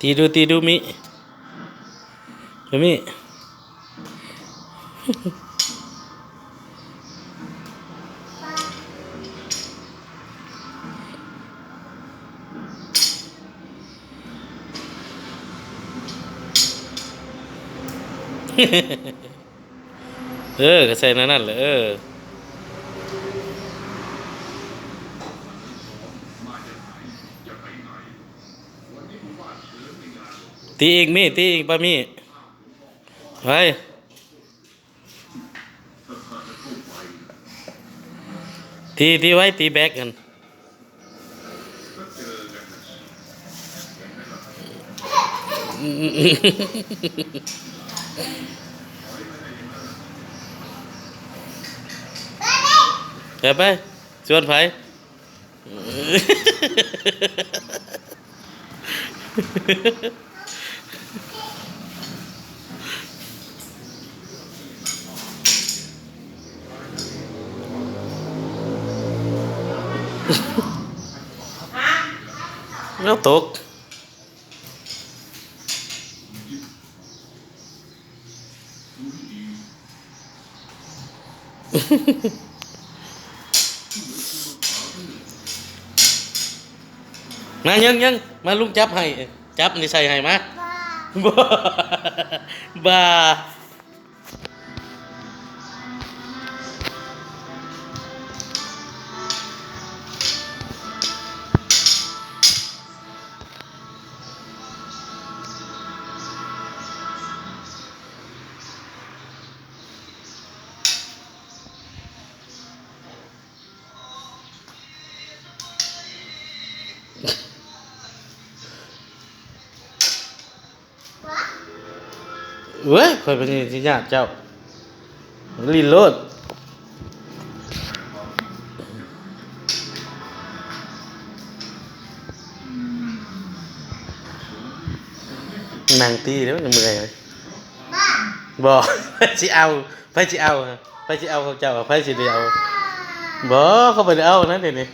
ຕີດູ ຕີດູມິ ດູມິ. ເອີ ກໍໃສ່ແນວນັ້ນແຫຼະ ເອີ. ຕີອີກມິ ຕີອີກປາມິ ໄປ. ຕີ ຕີໄວ້ ຕີແບັກຫັ້ນ. ໄປ ໄປ ຊວນໃຜ? ແລ້ວຕົກ. ມາ ຍັງ ຍັງ ມາ ລຸງຈັບໃຫ້ ຈັບນີ້ໃສ່ໃຫ້ ມາ. ບ້າ ບ້າ. ເວີ້ຍ ຂ້ອຍເປັນຫຍັງຊິຍາດເຈົ້າ ຫຼິ້ນໂລດ. ນັ່ງຕີເດີ້ ມັນເມື່ອຍເວີ້ຍ. ບໍ່ ໃຜຊິເອົາ ໃຜຊິເອົາ ໃຜຊິເອົາຂອງເຈົ້າ ໃຜຊິໄດ້ເອົາ. ບໍ່ ເຂົາບໍ່ໄດ້ເອົານະ ດຽວນີ້.